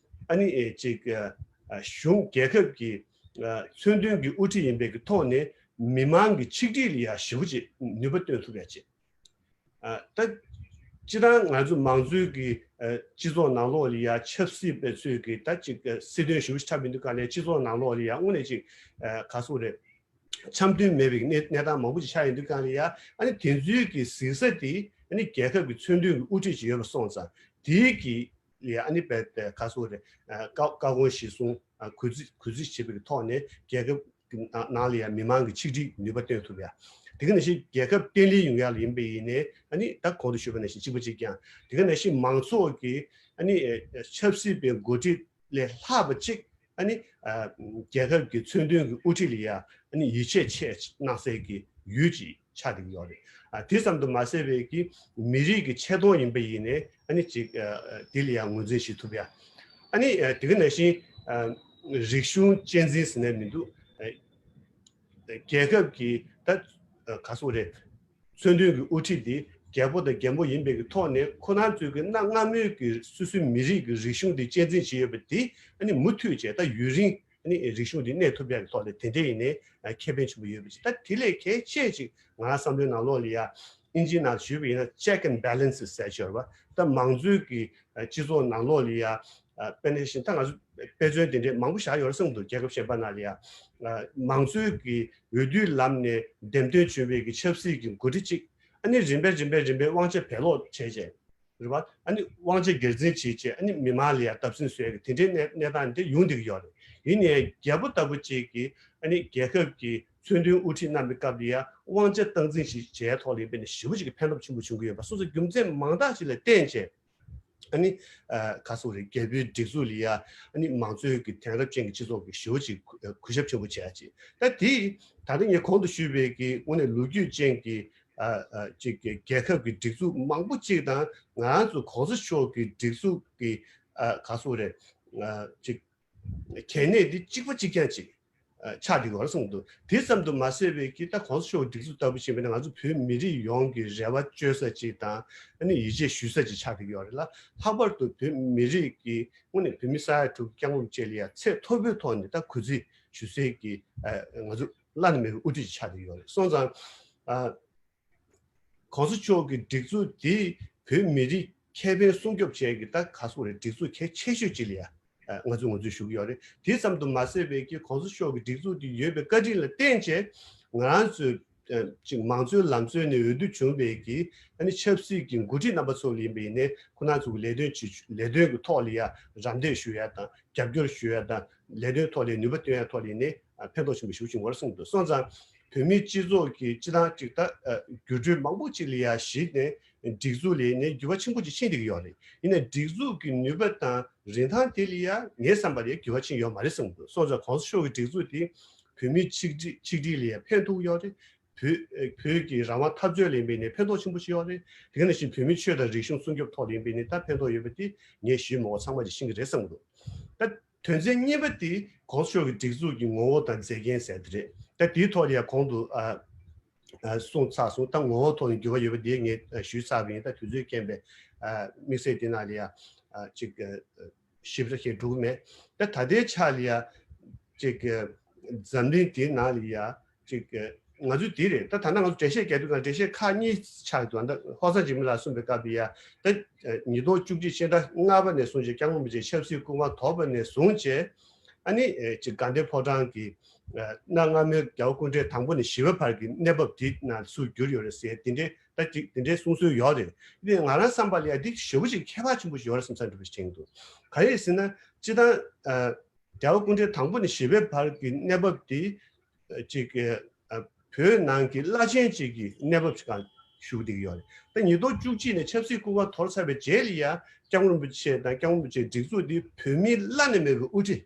ཨ་ནི་ཨེ་ཅིག་ཨ་ཨ་གཞུང་རྒྱལ་ཁབ་ཀྱི་ཨ་མཚོན་དོན་གྱི་དབུ་ཁྲིད་ཡིན་པའི་གི་ཐོག་ནས་མི་མང་གི་ཆིག་སྒྲིལ་ལ་ཡང་ཞེ་པོ་ཅིག་ནུས་པ་བཏོན་ཐུབ་ཡ་ཅིག་ཨ་ད་སྤྱིར་བཏང་ང་ཚོ་མང་གཙོའི་གི་ཨ་སྤྱི་ཚོགས་ནང་ལོགས་ལ་ཡང་ཆབ་སྲིད་པའི་ཚོས་ཀྱི་ད་ཅིག་ཨ་སྲིད་དོན་ཞེ་པོ་ཅིག་འཁྲབ་མི་འདུག་ག་ལས་སྤྱི་ཚོགས་ནང་ལོགས་ལ་ཡང་དངོས་གནས་ཅིག་ཨ་ག་སོག་རེད། འཆམ་མཐུན་མེད་པའི་གནས་གནས་སྟངས་མང་པོ་ཅིག་ཆགས་ཡོང་དུས་སྒང་ལ་ཡ། ཨ་ནི་དེ་ཚོའི་གི་གཟིགས་ས་དེ་ཨ་ནི་རྒྱལ་ཁབ་ཀྱི་མཚོན་དོན་གྱི་དབུ་ཁྲིད་ཅིག་ཡོད་པ་སོང་ཙང་དེའི་གི་ལ་ཡ་ཨ་ནི་བས་ག་སོག་རེད། བཀའ་བཀའ་དགོངས་གཞིར་བཟུང་གུས་བརྩི་གུས་བརྩི་བྱེད་པའི་ཐོག་ནས་རྒྱལ་ཁབ་ཀྱི་ནང་ནང་ལ་ཡ་མི་མང་གི་ཆིག་སྒྲིལ་ནུས་པ་བཏོན་ཐུབ་ཡ། དེ་ག་ནང་བཞིན་རྒྱལ་ཁབ་བརྟན་ལྷིང་ཡོང་ཡ་ལ་ཡིན་པ་ཡིན་ནའི་ཨ་ནི་ད་གོང་དུ་ཞུས་པ་ནང་བཞིན་གཅིག་པ་གཅིག་རྐྱང་། དེ་ག་ནང་བཞིན་མང་ཚོགས་ཀྱི་ཨ་ནི་ཆབ་སྲིད་པའི་འགོ་ཁྲིད་ལས་ལྷག་པ་ཅིག་ཨ་ནི་ཨ་རྒྱལ་ཁབ་ཀྱི་མཚོན་དོན་གྱི་དབུ་ཁྲིད་ལ་ཡ་ཨ་ནི་ཡིད་ཆེས་ཆེ་གནང་སའི་གི་ཡུལ་ཅིག་ཆགས་བསྡད་ཀྱི་ཡོད་རེད། ཨ་དེ་ཙམ་དུ་མ་ཟད་པའི་གི་མི་རིགས་ཀྱི་ཆེ་མཐོང་ཡིན་པ་ཡིན་ནའི་ཨ་ནི་ཅིག་ཨ་ཨ་དེ་ལ་ཡ་ངོས་འཛིན་བྱེད་ཐུབ་ཡ། ཨ་ནི་ཨ་དེ་ག་ནང་བཞིན་ཨ་རིག་གཞུང་གཅེས་འཛིན་ཟེར་ནས་མི་འདུག་ཨ་རྒྱལ་ཁབ་ཀྱི་ད་ག་སོག་རེད། མཚོན་དོན་གྱི་དབུ་ཁྲིད་དེ་རྒྱལ་པོ་དང་རྒྱལ་མོ་ཡིན་པའི་གི་ཐོག་ནས་ཁོ་རང་ཚོའི་གི་གནའ་སྔ་མོའི་གི་སོ་སོའི་མི་རིགས་ཀྱི་རིག་གཞུང་དེ་གཅེས་འཛིན་བྱས་ཡོད་པ་དེ་ཨ་ནི་མུ་མཐུད་བྱས་ད་ཡུན་རིང་ཨ་ནི་རིག་གཞུང་དེ་གནས་ཐུབ་ཡག་གི་ཐོག་ནས་དེ་འདྲ་ཡིན་ནའི་ཁེ་ཕན་ཆེན་པོ་ཡོད་པ་ཅིག་ད་དེ་ལས་གལ་ཆེ་ཅིག་ང་རང་བསམ་བློའི་ནང་ལོགས་ལ་ཡ་ཨིན་ཇིའི་ནང་ཞུས་པ་ཡིན་ན་check and balances ཟེར་ཡོད་པ། ད་མང་གཙོའི་གི་སྤྱི་ཚོགས་ནང་ལོགས་ལ་ཡ་དཔེར་ན་བཞིན་ད་ང་ཚོ་དཔེ་མཚོན་དེ་འདྲས་མང་པོ་བཞག་ཡོད་རེད་བསམ་འདུག་རྒྱལ་ཁབ་གཞན་པ་ནང་ལ་ཡ། མང་གཙོའི་གི་འོས་བསྡུའི་ལམ་ནས་འདེམས་ཐོན་བྱུང་བའི་གི་ཆབ་སྲིད་ཀྱི་འགོ་ཁྲིད་ཅིག་ཨ་ནི་རིམ་པས་རིམ་པས་རིམ་པས་དབང་ཆ་བེད་སློག་བྱས་རྗེས་རེད་བ། ཨ་ནི་དབང་ཆ་སྒེར་འཛིན་བྱས་རྗེས་ཨ་ནི་མི་མང་ལ་ཡ་བརྡབ་གསིག་བཟོ་ཡ་གི་དེ་འདྲའི་གནས་གནས་སྟངས་འདི་ཡོང་བསྡད་ཀྱི་ཡོད་རེད། ཡིན་ནའི་རྒྱལ་པོ་ལྟ་བུ་ཅིག་གིས་ཨ་ནི་རྒྱལ་ཁབ་ཀྱི་མཚོན་དོན་དབུ་ཁྲིད་གནང་བའི་སྐབས་ལ་ཡ་དབང་ཆ་སྟངས་འཛིན་ཞིག་བྱས་ཐོག་ལ་ཡིན་པས་ནི་ཞེ་པོ་ཅིག་གི་ཕན་ཐོགས་ཆེན་པོ་བྱུང་གི་ཡོད་པ་སོང་ཙང་རྒྱུ་མཚན་མང་དག་ཅིག་ལ་བརྟེན་བྱས། ཨ་ནི་ཨ་ག་སོག་རེད། རྒྱལ་པོའི་སྒྲིག་འཛུགས་ལ་ཡ་ཨ་ནི་མང་གཙོའི་གི་དེང་རབས་ཅན་གྱི་སྤྱི་ཚོགས་ཀྱི་ཞེ་པོ་ཅིག་གུ་གུས་ཞབས་ཆེན་པོ་བྱེད་ཡ་ཅིག་ད་དེ་ད་ལྟ་ངས་གོང་དུ་ཞུས་པའི་གི་དངོས་གནས་ལོ་རྒྱུས་ཅན་གྱི་ཨ་ཨ་ཅིག་གི་རྒྱལ་ཁབ་ཀྱི་སྒྲིག་འཛུགས་མང་པོ་ཅིག་དང་ང་རང་ཚོ་གོང་ས་མཆོག་གི་སྒྲིག་འཛུགས་ཀྱི་ཨ་ག་སོག་རེད། ཨ་ཅིག་གལ་གནད་འདི་གཅིག་པ་གཅིག་རྐྱང་ཅིག་ཆགས་བསྡད་ཡོད་རེད་གསུངས་འདུག་དེ་ཙམ་དུ་མ་ཟད་པའི་གི་ད་གོང་ས་མཆོག་སྒྲིག་འཛུགས་ལྟ་བུ་ཞིག་ཡིན་པ་ན་ང་ཚོ་བོད་མི་རིགས་ཡོངས་ཀྱི་རེ་བ་བཅོལ་ས་ཅིག་དང་ཨ་ནི་ཡིད་ཆེས་ཞུ་ས་ཅིག་ཆགས་བསྡད་ཡོད་རེད་ལ། ལྷག་པར་དུ་བོད་མི་རིགས་ཀྱི་དངོས་གནས་བོད་མི་ས་ཡ་དྲུག་སྐྱབས་མགོན་རིན་པོ་ཆེ་ལ་ཡ་ཚད་མཐོ་པོའི་ཐོག་ནས་ད་གུས་བརྩི་ཞུ་སའི་གི་ང་ཚོ་བླ་ན་མེད་པའི་དབུ་ཁྲིད་ཅིག་ཆགས་བསྡད་ཡོད་རེད་སོང་ཙང་། གོང་ས་མཆོག་གི་སྒྲིག་འཛུགས་འདིས་བོད་མི་རིགས་ཁེ་ཕན་སྲུང་སྐྱོབ་བྱེད་ཀྱི་ད་ག་སོག་རེད། སྒྲིག་འཛུགས་གལ་ཆེ་ཤོས་ཅིག་ལ་ཡ་ང་ཚོས་ངོས་འཛིན་ཞུ་གི་ཡོད་རེད། དེ་ཙམ་དུ་མ་ཟད་པའི་གི་གོང་ས་མཆོག་གི་སྒྲིག་འཛུགས་འདི་ཡོད་པའི་བཀའ་དྲིན་ལ་བརྟེན་བྱས་ང་རང་ཚོས་ཅིག་མང་གཙོའི་ལམ་སྲོལ་ནས་འོས་བསྡུ་བྱུང་བའི་གི་ཨ་ནི་ཆབ་སྲིད་ཀྱི་འགོ་ཁྲིད་རྣམ་པ་ཚོ་ལ་ཡིན་པ་ཡིན་ནའི་ཁོ་རང་ཚོ་གི་ལས་དོན་བྱེད་ལས་དོན་གྱི་ཐོག་ལ་ཡ་རམ་འདེགས་ཞུ་ཡ་དང་རྒྱབ་སྐྱོར་ཞུ་ཡ་དང་ལས་དོན་ཐོག་ལ་ནུས་པ་བཏོན་ཡ་ཐོག་ལ་ཡིན་ནའི་ཕན་ཐོགས་ཆེན་པོ་ཞེ་པོ་ཅིག་ཡོང་བར་གསུངས་འདུག་སོང་ཙང་། བོད་མིའི་སྤྱི་ཚོགས་ཀྱི་སྤྱི་བཏང་ཅིག་ད་འགྱུར་འགྲོས་མང་པོ་ཅིག་ལ་ཡ་གཞིགས་ནས་སྒྲིག་འཛུགས་ལ་ནས་འགྱུར་བ་ཆེན་པོ་ཅིག་ཕྱིན་བསྡད་ཀྱི་ཡོད་རེད། ཡིན་ནའི་སྒྲིག་འཛུགས་ཀྱི་ནུས་པ་དང་རིན་ཐང་དེ་ལ་ཡ་ངའི་བསམ་པ་ལ་འགྱུར་བ་ཕྱིན་ཡོད་མ་རེད་བསམ་གྱི་འདུག་སོང་ཙང་གོང་ས་མཆོག་གི་སྒྲིག་འཛུགས་དེ་བོད་མིའི་ཆིག་སྒྲིལ་ཆིག་སྒྲིལ་ལ་ཡ་ཕན་ཐོགས་ཡོད་རེད། བོད་བོད་ཀྱི་རང་དབང་འཐབ་རྩོད་ལ་ཡིན་པའི་ནས་ཕན་ཐོགས་ཆེན་པོ་ཞིག་ཡོད་རེད། དེ་ག་ནང་བཞིན་བོད་མི་ཆོས་དང་རིག་གཞུང་སྲུང་སྐྱོབ་ཐོག་ལ་ཡིན་པའི་ནས་ད་ཕན་ཐོགས་ཡོད་པ་དེ་ངས་ཞུས་མ་འོངས་ཚང་མ་གྱིས་ཤེས་ཀྱི་རེད་བསམ་གྱི་འདུག་ད་དོན་ཚན་གཉིས་པ་དེ་གོང་ས་མཆོག་གི་སྒྲིག་འཛུགས་ཀྱི་ངོ་བོ་དང་མཛེས་རྒྱན་ཟེར་དེ་རེད། ད་དེའི་ཐོག་ལ་ཡང་གོང་དུ་ཨ་ཨ་གསུངས་ཚར་སོང་། ད་ངོ་བོ་ཐོག་ནས་འགྱུར་བ་ཡོད་པ་དེ་ངས་ཨ་ཞུས་ཚར་བ་ཡིན། ད་དུས་ཚོད་རྐྱེན་པས་ཨ་དམིགས་བསལ་དེ་ནང་ལ་ཡང་ཨ་ཅིག་ཨ་ཞིབ་ཕྲ་ཞིག་འགྲོ་གི་མེད། ད་ད་ལྟའི་ཆ་ལ་ཡང་ཅིག་ཨ་འཛམ་གླིང་དེའི་ནང་ལ་ཡང་ཅིག་ཨ་ང་ཚོས་དེ་རེད། ད་ད་ལྟ་ང་ཚོ་འགྲེལ་བཤད་རྒྱག་དུས་ཀྱང་འགྲེལ་བཤད་ཁག་གཉིས་ཆགས་འདུག་ད་ཧོར་གཙང་འཇིགས་མེད་ལགས་གསུངས་པའི་སྐབས་ལ་ཡང་ད་ཉིས་སྟོང་བཅུ་གཅིག་སྤྱི་ཟླ་ལྔ་པ་ནས་བཟུང་བྱས་སྐྱབས་མགོན་རིན་པོ་ཆེ་ཆབ་སྲིད་སྐུ་དབང་དོར་བ་ནས་བཟུང་བྱས་ཨ་ནི་ཨེ་ཅིག་དགའ་ལྡན་ཕོ་བྲང་གི་ཨ་གནའ་སྔ་མོའི་རྒྱལ་བ་སྐུ་ཕྲེང་དང་པོ་ནས་བཞི་པ་བར་གྱི་གནས་བབ་དེ་ནང་སུ་གྱུར་ཡོད་རེད་ཟེར་དེ་འདྲའི་ད་ཅིག་དེ་འདྲའི་གསུང་སྲོལ་ཡོད་རེད། དེ་ང་རང་བསམ་པ་ལ་ཡང་འདི་ཞེ་པོ་ཅིག་ཁྱད་པར་ཆེན་པོ་ཞིག་ཡོད་རེད་བསམ་ས་འདྲ་པོ་ཞིག་དྲན་གྱི་འདུག་ག་རེ་ཟེར་ན་སྤྱིར་བཏང་ཨ་རྒྱལ་བ་སྐུ་ཕྲེང་དང་པོ་ནས་བཞི་པའི་བར་གྱི་གནས་བབ་དེ་ཨ་ཅིག་ཨ་བོད་ནང་གི་བླ་ཆེན་ཅིག་གི་གནས་བབ་ཅིག་སྒང་ཞུགས་བསྡད་ཀྱི་ཡོད་རེད། ད་ཉིས་སྟོང་བཅུ་གཅིག་ནས་ཆབ་སྲིད་སྐུ་དབང་དོར་ཚར་བའི་རྗེས་ལ་ཡང་སྐྱབས་མགོན་རིན་པོ་ཆེ་དང་སྐྱབས་མགོན་རིན་པོ་ཆེའི་སྒྲིག་འཛུགས་འདི་བོད་མིའི་བླ་ན་མེད་པའི་དབུ་ཁྲིད།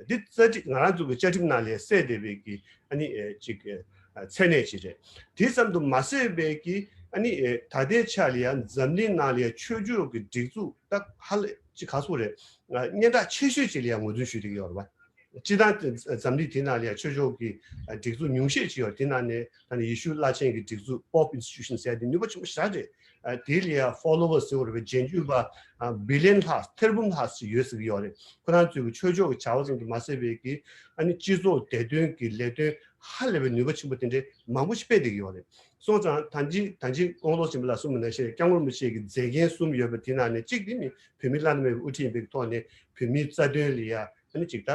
འདི་རྩ་ཁྲིམས་ང་རང་ཚོ་གི་བཅའ་ཁྲིམས་ནང་ལས་གསལ་བསྡད་པའི་གི་ཨ་ནི་ཨེ་ཅིག་ཨ་མཚན་གནས་ཅིག་རེད། དེ་ཙམ་དུ་མ་ཟད་པའི་གི་ཨ་ནི་ཨེ་ད་ལྟའི་ཆ་ལ་ཡང་འཛམ་གླིང་ནང་ལ་ཡང་ཆོས་བརྒྱུད་ཀྱི་སྒྲིག་འཛུགས་ད་ཧ་ལས་ཅིག་ག་ཚོད་རེད། ཨ་སྙན་གྲགས་ཆེ་ཤོས་ཅིག་ལ་ཡང་ངོས་འཛིན་ཞུས་བསྡད་ཀྱི་ཡོད་རེད་བ། སྤྱིར་བཏང་འཛམ་གླིང་དེ་ནང་ལ་ཡང་ཆོས་ཕྱོགས་ཀྱི་སྒྲིག་འཛུགས་ཉུང་ཤས་ཅིག་ཡོད། དེ་ནང་ནས་ད་ནི་ཡེ་ཤུ་བླ་ཆེན་གྱི་སྒྲིག་འཛུགས་Pope Institution ཟེར་དེ་ནུས་པ་ཆེན་པོ་ཞེ་དྲག་རེད། དེ་ལ་ཡང་followers ཟེར་བ་རེད་པས་རྗེས་འཇུག་པ་billion ལྷག་ཐེར་འབུམ་ལྷག་ཅིག་ཡོད་ཟེར་གྱི་ཡོད་རེད། ཁོ་རང་ཚོའི་གི་ཆོས་ཕྱོགས་ཀྱི་བྱ་བ་ཙམ་དུ་མ་ཟད་པའི་གི་ཨ་ནི་སྤྱི་ཚོགས་བདེ་དོན་གྱི་ལས་དོན་ཧ་ལས་པའི་ནུས་པ་ཆེན་པོ་དེ་འདྲའི་མང་པོ་ཞིག་སྤེལ་བསྡད་ཀྱི་ཡོད་རེད། སོང་ཙང་ད་ཅི་ད་ཅི་ཀོང་ལོ་ཆེན་པོ་ལ་གསུངས་པ་ནང་བཞིན་སྐྱབས་མགོན་རིན་པོ་ཆེ་གི་མཛད་འགན་གསུམ་ཡོད་པ་དེ་ནང་ནས་གཅིག་དེ་ནི་བོད་མིའི་བླ་ན་མེད་པའི་དབུ་ཁྲིད་ཡིན་པའི་ཐོག་ནས་བོད་མིའི་རྩ་དོན་ལ་ཡ་ཨ་ནི་ཅིག་ད་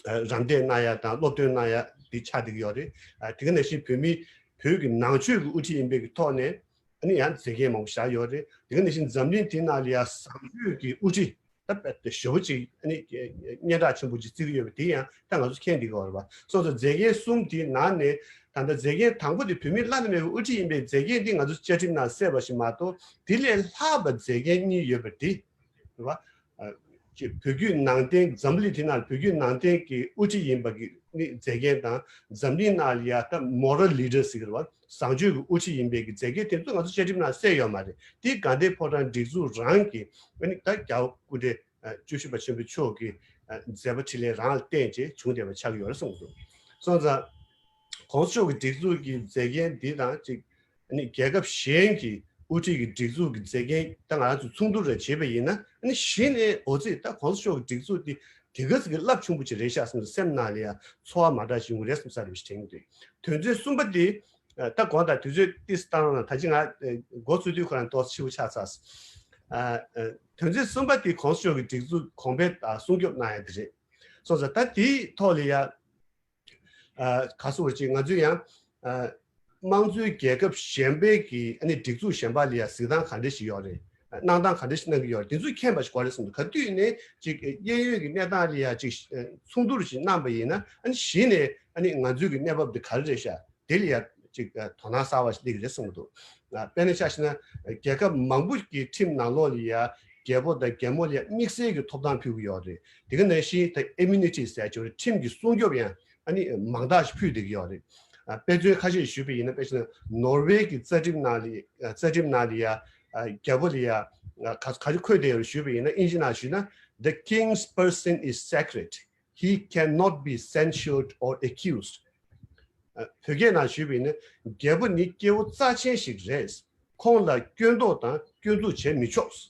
རམ་འདེགས་གནང་ཡ་དང་སློབ་སྟོན་གནང་ཡ་དེ་ཆགས་བསྡད་ཀྱི་ཡོད་རེད། དེ་ག་ནང་བཞིན་བོད་མི་བོད་ཀྱི་ནང་ཆོས་ཀྱི་དབུ་ཁྲིད་ཡིན་པའི་གི་ཐོག་ནས་ཨ་ནི་ཡང་མཛད་འགན་མང་པོ་བཞག་ཡོད་རེད། དེ་ག་ནང་བཞིན་འཛམ་གླིང་དེ་ནང་ལ་ཡ་བཟང་སྤྱོད་ཀྱི་དབུ་ཁྲིད་ད་དཔེ་ཞེ་པོ་ཅིག་ཨ་ནི་སྙན་གྲགས་ཆེན་པོ་ཅིག་བརྩི་གི་ཡོད་པ་དེ་ཡང་ད་ང་ཚོ་མཁྱེན་བསྡད་ཀྱི་ཡོད་རེད་པ། སོང་ཙང་མཛད་འགན་གསུམ་དེའི་ནང་ནས་ད་ལྟ་མཛད་འགན་དང་པོ་དེ་བོད་མིའི་བླ་ན་མེད་པའི་དབུ་ཁྲིད་ཡིན་པའི་མཛད་འགན་འདི་ང་ཚོ་བཅའ་ཁྲིམས་ནང་གསལ་བ་ཞིག་མ་གཏོགས་དེ་ལས་ལྷག་པ་མཛད་འགན་གཉིས་ཡོད་པ་དེ་རེད་པ། ཅེས་བོད་བརྒྱུད་ནང་བསྟན་འཛམ་བུ་གླིང་དེ་ནང་བོད་བརྒྱུད་ནང་བསྟན་གྱི་དབུ་ཁྲིད་ཡིན་པ་གི་ནི་མཛད་འགན་དང་འཛམ་གླིང་ནང་ལ་ཡ་ད་moral leader ཟེར་གྱི་རེད་བ། བཟང་སྤྱོད་ཀྱི་དབུ་ཁྲིད་ཡིན་པའི་གི་མཛད་འགན་དེ་ཚོ་ང་ཚོ་བཅའ་ཁྲིམས་ནང་གསལ་ཡོད་མ་རེད། དེ་དགའ་ལྡན་ཕོ་བྲང་སྒྲིག་འཛུགས་རང་གི་ཨ་ནི་ད་རྒྱལ་བ་སྐུ་ཕྲེང་བཅུ་བཞི་པ་ཆེན་པོ་མཆོག་གི་མཛད་པ་འཕྲིན་ལས་རང་ལ་བརྟེན་བྱས་བྱུང་བསྡད་པ་ཆགས་ཀྱི་ཡོད་རེད་གསུངས་འདུག་སོང་ཙང་གོང་ས་མཆོག་གི་སྒྲིག་འཛུགས་ཀྱི་མཛད་འགན་འདི་དང་གཅིག་ཨ་ནི་རྒྱལ་ཁབ་གཞན་གྱི་དབུ་ཁྲིད་ཀྱི་སྒྲིག་འཛུགས་ཀྱི་མཛད་འགན་ད་ང་རང་ཚོས་མཚུངས་བསྡུར་རེ་བྱེད་པ་ཡིན་ན་ཨ་ནི་གཞི་ནས་འོ་ཙི་ད་གོང་ས་མཆོག་གི་སྒྲིག་འཛུགས་འདི་དེ་ག་ཙམ་གྱི་རླབས་ཆེན་པོ་ཅིག་རེད་ཤག་བསམ་སྟེ་སེམས་ནང་ལ་ཡང་ཚོར་བ་མ་འདྲ་ཞིག་ཡོང་གི་རེད་བསམ་ས་རེ་བཞིན་དྲན་གྱི་འདུག་དོན་ཚན་གསུམ་པ་འདི་ད་གོང་དང་དུས་ཚོད་ཏིས་བཏང་རོགས་གནང་། ད་ཅི་ང་འགོ་ཚུགས་དུས་ཁོ་རང་ཏོག་ཙམ་འཕྱི་པོ་ཆགས་ཚར། དོན་ཚན་གསུམ་པ་འདི་གོང་ས་མཆོག་གི་སྒྲིག་འཛུགས་གོང་འཕེལ་དང་སྲུང་སྐྱོབ་གནང་ཡ་འདི་རེད། སོང་ཙང་ད་དེའི་ཐོག་ལ་ཡ། ཨ་ག་སོ་བར་ཅིག་ང་ཚོས་ཡང་ཨ་དམངས་གཙོའི་རྒྱལ་ཁབ་གཞན་པའི་གི་ཨ་ནི་སྒྲིག་འཛུགས་གཞན་པ་ལ་ཡང་གཟིགས་སྟངས་ག་འདྲ་ཞིག་ཡོད་རེད། གནང་སྟངས་ག་འདྲ་ཞིག་གནང་གི་ཡོད་རེད། དེ་ཚོ་མཁྱེན་པ་ཞིག་དགོས་རེད་བསམ་འདུག་ག་དུས་ནས་ཅིག་གཡས་གཡོན་གྱི་གནས་སྟངས་ལ་ཡང་ཅིག་མཚུངས་བསྡུར་ཞིག་གནང་པ་ཡིན་ན་ཨ་ནི་གཞི་ནས་ཨ་ནི་ང་ཚོའི་གི་གནས་བབ་འདི་ག་རེ་རེད་ཤག་དེ་ལ་ཡང་ཅིག་དོ་སྣང་གསར་བ་ཞིག་སླེབས་ཀྱི་རེད་བསམ་གྱི་འདུག་དཔེར་ན་ཆ་བཞག་ན་རྒྱལ་ཁབ་མང་པོ་གི་ཁྲིམས་ནང་ལོགས་ལ་ཡང་རྒྱལ་པོ་དང་རྒྱལ་མོ་ལ་ཡང་དམིགས་བསལ་གྱི་ཐོབ་ཐང་ཕུལ་གྱི་ཡོད་རེད། དེ་ག་ནང་བཞིན་ད་immunity ཟེར་ཡ་ཅིག་ཡོད་རེད། ཁྲིམས་ཀྱི་སྲུང་སྐྱོབ་ཡང་ཨ་ནི་མང་དག་ཞིག་ཕུལ་བསྡད་ཀྱི་ཡོད་རེད། ཨ་དཔེ་མཚོན་ཁ་ཤས་ཞུས་པ་ཡིན་ན་དཔེ་བཞག་ན་ནོར་ཝེ་གི་རྩ་ཁྲིམས་ནང་ལ་ཡ་རྩ་ཁྲིམས་ནང་ལ་ཡ་ཨ་རྒྱལ་པོ་ལ་ཡ་ཨ་ག་ག་རེ་འཁོད་བསྡད་ཡོད་རེད་ཞུས་པ་ཡིན་ན་ཨིན་ཇི་ནང་ཞུས་ན། The king's person is sacred. He cannot be censured or accused. ཨ་བོད་སྐད་ནང་ཞུས་པ་ཡིན་ན་རྒྱལ་པོ་ནི་སྐྱེ་བོ་རྩ་ཆེན་ཞིག་རེད། ཁོང་ལ་སྐྱོན་འདོགས་དང་སྐྱོན་འཛུགས་བྱེད་མི་ཆོག་རྩ་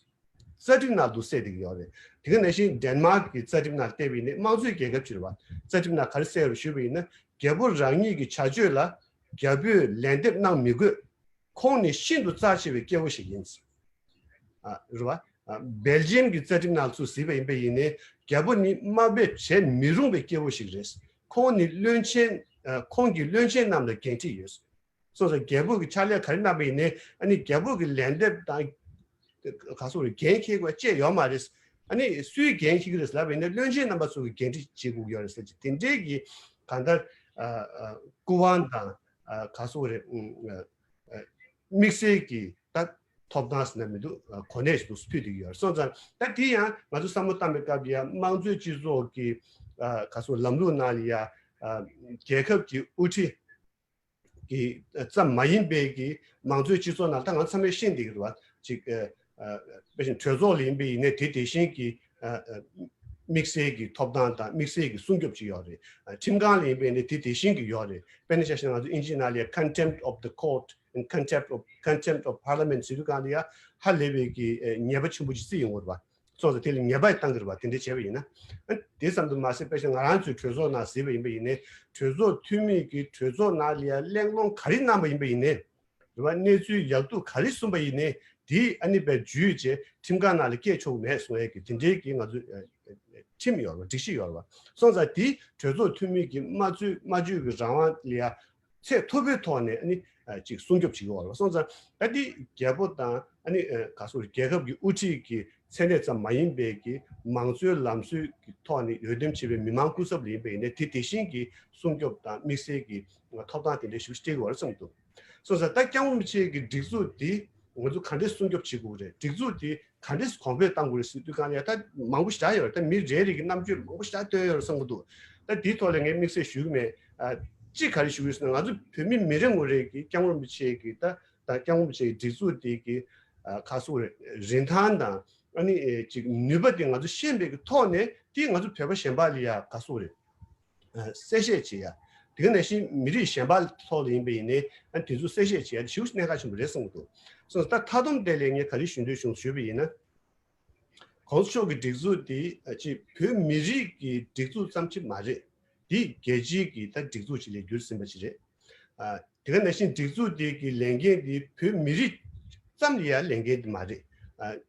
ཁྲིམས་ནང་དུ་གསལ་བསྡད་ཀྱི་ཡོད་རེད། དེ་ག་ནང་བཞིན་ཌེན་མཱག་གི་རྩ་ཁྲིམས་ནང་བལྟས་པ་ཡིན་ན་དམངས་གཙོའི་རྒྱལ་ཁབ་ཅིག་རེད་བ། རྩ་ཁྲིམས་ནང་ག་རེ་གསལ་ཡོད་རེད་ཞུས་པ་ཡིན་ན་རྒྱལ་པོ་རང་ཉིད་ཀྱི་བྱ་སྤྱོད་ལ་རྒྱལ་པོས་ལན་འདེབས་གནང་མི་དགོས། ཁོང་ནི་ཤིན་ཏུ་རྩ་ཆེ་བའི་སྐྱེ་བོ་ཞིག་ཡིན། ཨ་རེད་བ། ཨ་སྦེལ་ཇི་ཡམ་གྱི་རྩ་ཁྲིམས་ནང་ཚུར་གཟིགས་པ་ཡིན་པ་ཡིན་ནའི་རྒྱལ་པོ་ནི་དམའ་འབེབས་བྱེད་མི་རུང་བའི་སྐྱེ་བོ་ཞིག་རེད། ཁོང་ནི་བློན་ཆེན་ཨ་ཁོང་གི་བློན་ཆེན་རྣམས་ལ་འགན་འཁྲི་ཡོད། སོང་ཙང་རྒྱལ་པོ་གི་ཕྱག་ལས་ག་རེ་གནང་པ་ཡིན་ནའི་ཨ་ནི་རྒྱལ་པོ་གི་ལན་འདེབས་དང་ག་སོ་རེད་འགན་འཁྱེར་དགོས་བཅས་ཡོད་མ་རེད། ཨ་ནི་སུའི་འགན་འཁྱེར་གི་རེད་ལབ་པ་ཡིན་ན་བློན་ཆེན་རྣམ་པ་ཚོ་གི་འགན་འཁྲི་བྱེད་དགོས་ཀྱི་ཡོད་རེད་ཟེར་གྱི་དེ་འདྲའི་གི་གང་ལྟར་ཨ་ཨ་སྐུ་དབང་དང་ཨ་ག་སོ་རེད་ཨ་དམིགས་བསལ་གྱི་ད་ཐོབ་ཐང་ཟེར་ན་མི་འདུག་གོ་གནས་ཤིག་ཏུ་ཕུལ་བསྡད་ཀྱི་ཡོད་རེད། སོང་ཙང་ད་དེ་ཡང་ང་ཚོ་བསམ་བློ་བཏང་པའི་སྐབས་ཡང་དམངས་གཙོའི་སྤྱི་ཚོགས་ཀྱི་ག་སོ་ལམ་ལུགས་ནང་ལ་ཡ་རྒྱལ་ཁབ་ཀྱི་དབུ་ཁྲིད་ཀྱི་ཙམ་མ་ཡིན་པའི་གི་དམངས་གཙོའི་སྤྱི་ཚོགས་ནང་ད་ང་ཚང་མས་ཤེས་བསྡད་ཀྱི་རེད་བ། ཅིག་དཔེ་བཞིན་གྲོས་ཚོགས་ལ་ཡིན་པ་ཡིན་ནའི་དེ་དེ་བཞིན་གྱི་དམིགས་བསལ་གྱི་ཐོབ་ཐང་དང་དམིགས་བསལ་གྱི་སྲུང་སྐྱོབ་ཅིག་ཡོད་རེད། ཁྲིམས་ཁང་ལ་ཡིན་པ་ཡིན་ནའི་དེ་དེ་བཞིན་གྱི་ཡོད་རེད། དཔེར་ན་ཆ་བཞག་ན་ང་ཚོ་ཨིན་ཇིའི་ནང་ལ་contempt of the court and contempt of contempt of parliament ཟེར་དུས་སྒང་ལ་ཡ་ཧ་ལས་པའི་གི་ཉེས་པ་ཆེན་པོ་ཅིག་བརྩི་ཡོང་གི་རེད་བ། སོང་ཙང་དེ་ལ་ཉེས་པ་བཏང་གི་རེད་བ། དེ་འདྲ་བྱས་པ་ཡིན་ན། ཨ་དེ་ཙམ་དུ་མ་ཟད་དཔེ་ཆ་ང་རང་ཚོའི་གྲོས་ཚོགས་ནང་གཟིགས་པ་ཡིན་པ་ཡིན་ནའི་གྲོས་ཚོགས་འཐུས་མི་གིས་གྲོས་ཚོགས་ནང་ལ་ཡ་གླེང་སློང་ག་རེ་གནང་པ་ཡིན་པ་ཡིན་ནའི་རེད་བ། གནས་ཚུལ་ཡག་སྡུག་ག་རེ་གསུངས་པ་ཡིན་ནའི་དེ་ཨ་ནི་པའི་བརྒྱུད་བྱས་ཁྲིམས་ཁང་ནང་ལ་སྐྱེལ་ཆོག་གི་མེད་གསུང་ཡས་ཀྱི་དེ་འདྲའི་གི་ང་ཚོའི་ཁྲིམས་ཡོད་རེད་བ། སྒྲིག་གཞི་ཡོད་རེད་བ། སོང་ཙང་དེ་གྲོས་ཚོགས་འཐུས་མི་གི་སྨྲ་བརྗོད་སྨྲ་བརྗོད་ཀྱི་རང་དབང་ལ་ཡ་ཚད་མཐོ་པོའི་ཐོག་ནས་ཨ་ནི་ཅིག་སྲུང་སྐྱོབ་བྱེད་ཀྱི་ཡོད་རེད་བ། སོང་ཙང་ད་འདི་རྒྱལ་པོ་དང་ཨ་ནི་ག་སོ་རྒྱལ་ཁབ་ཀྱི་དབུ་ཁྲིད་ཀྱི་མཚན་གནས་ཙམ་མ་ཡིན་པའི་གི་མང་གཙོའི་ལམ་སྲོལ་གྱི་ཐོག་ནས་འོས་འདེམས་བྱས་པའི་མི་མང་སྐུ་ཚབ་ལ་ཡིན་པ་ཡིན་ནའི་དེ་དེ་བཞིན་གྱི་སྲུང་སྐྱོབ་དང་དམིགས་བསལ་གྱི་ཐོབ་ཐང་དེ་འདྲའི་ཞིག་སྤྲད་ཀྱི་ཡོད་རེད་བསམ་འདུག་སོང་ཙང་ད་སྐྱབས་མགོན་རིན་པོ་ཆེ་གི་སྒྲིག་འཛུགས་འདི་ང་ཚོ་ག་འདྲས་སྲུང་སྐྱོབ་བྱེད་དགོས་རེད། སྒྲིག་འཛུགས་འདི་ག་འདྲས་གོང་འཕེལ་གཏང་དགོས་རེད་ཟེར་དུས་གང་ལ་ཡ་ད་མང་པོ་ཞེ་དྲག་ཡོད་རེད། ད་མི་རེ་རེ་གི་རྣམ་དཔྱོད་མང་པོ་ཞེ་དྲག་བཏོན་ཡོད་རེད་བསམ་གྱི་འདུག་ད་འདིའི་ཐོག་ལ་ངས་དམིགས་བསལ་ཞུ་གི་མེད། ཨ་གཅིག་ག་རེ་ཞུ་གི་ཡོད་ཟེར་ན་ང་ཚོ་བོད་མི་མི་རེ་ངོ་རེ་གི་སྐྱབས་མགོན་རིན་པོ་ཆེ་གི་ད་ད་སྐྱབས་མགོན་རིན་པོ་ཆེ་གི་སྒྲིག་འཛུགས་འདི་གི་ཨ་ག་སོ་རེད་རིན་ཐང་དང་ ཨ་ནི་ཅིག་ནུས་པ་དེ་ང་ཚོ་ཤེས་པའི་གི་ཐོག་ནས་དེ་ང་ཚོ་བོད་པ་གཞན་པ་ལ་ཡ་ག་སོག་རེད། གསལ་བཤད་བྱེད་ཡ། དེ་ག་ནང་བཞིན་མི་རིགས་གཞན་པ་ཐོག་ལ་ཡིན་པ་ཡིན་ནའི་ཨ་དེ་ཚོ་གསལ་བཤད་བྱེད་ཡ་དེ་ཞེ་པོ་གནད་འགག་ཆེན་པོ་རེད་བསམ་གྱི་འདུག་སོང་ཙང་ད་མཐའ་སྡོམ་དེ་ལས་ངས་ག་རེ་ཞུ་འདོད་བྱུང་ཞུས་པ་ཡིན་ན། གོང་ས་མཆོག་གི་སྒྲིག་འཛུགས་དེ་ཅིག་བོད་མི་རིགས་ཀྱི་སྒྲིག་འཛུགས་ཙམ་ཅིག་མ་རེད། དེ་རྒྱལ་སྤྱིའི་གི་ད་སྒྲིག་འཛུགས་ཅིག་ལ་འགྱུར་ཟིན་པ་ཅིག་རེད། དེ་ག་ནང་བཞིན་སྒྲིག་འཛུགས་དེ་གི་ལས་འགན་དེ་བོད་མི་རིགས་ཙམ་ལ་ཡ་ལས་འགན་དེ་མ་རེད།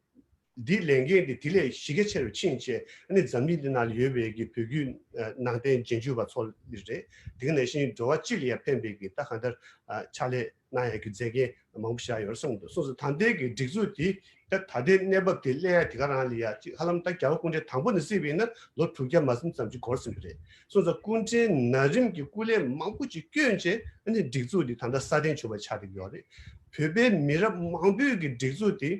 འདི་ལས་འགན་འདི་དེ་ལས་གཞི་རྒྱ་ཆེ་རུ་ཕྱིན་བྱས་ཨ་ནི་འཛམ་གླིང་འདི་ནང་ལ་ཡོད་པའི་གི་བོད་བརྒྱུད་ནང་བསྟན་རྗེས་འཇུག་པ་ཚོ་ལ་རེད། དེ་ག་ནང་བཞིན་འགྲོ་བ་སྤྱི་ལ་ཡང་ཕན་པའི་གི་ད་གང་ལྟར་ཕྱག་ལས་གནང་ཡ་གི་མཛད་འགན་མང་པོ་བཞག་ཡོད་རེད་བསམ་འདུག་སོང་ཙང་ད་ལྟའི་གི་སྒྲིག་འཛུགས་འདི་ད་ད་ལྟའི་གནས་བབ་དེ་སླེབས་ཡ་དེ་ག་རང་ལ་ཡ་ཅིག་ཧ་ལམ་ད་རྒྱལ་བ་སྐུ་ཕྲེང་དང་པོ་ནས་བརྩིས་པ་ཡིན་ན་ལོ་དྲུག་བརྒྱ་མ་ཟིན་ཙམ་ཅིག་འགོར་ཟིན་པ་རེད། སོང་ཙང་སྐུ་ཕྲེང་ན་རིམ་གྱི་སྐུ་ལས་མང་པོ་ཅིག་བསྐྱོན་བྱས་ཨ་ནི་སྒྲིག་འཛུགས་འདི་ད་ལྟ་སྲ་བརྟན་བྱུང་བ་ཆགས་བསྡད་ཡོད་རེད། བོད་པའི་མི་རབས་མང་པོའི་གི་སྒྲིག་འཛུགས་དེ་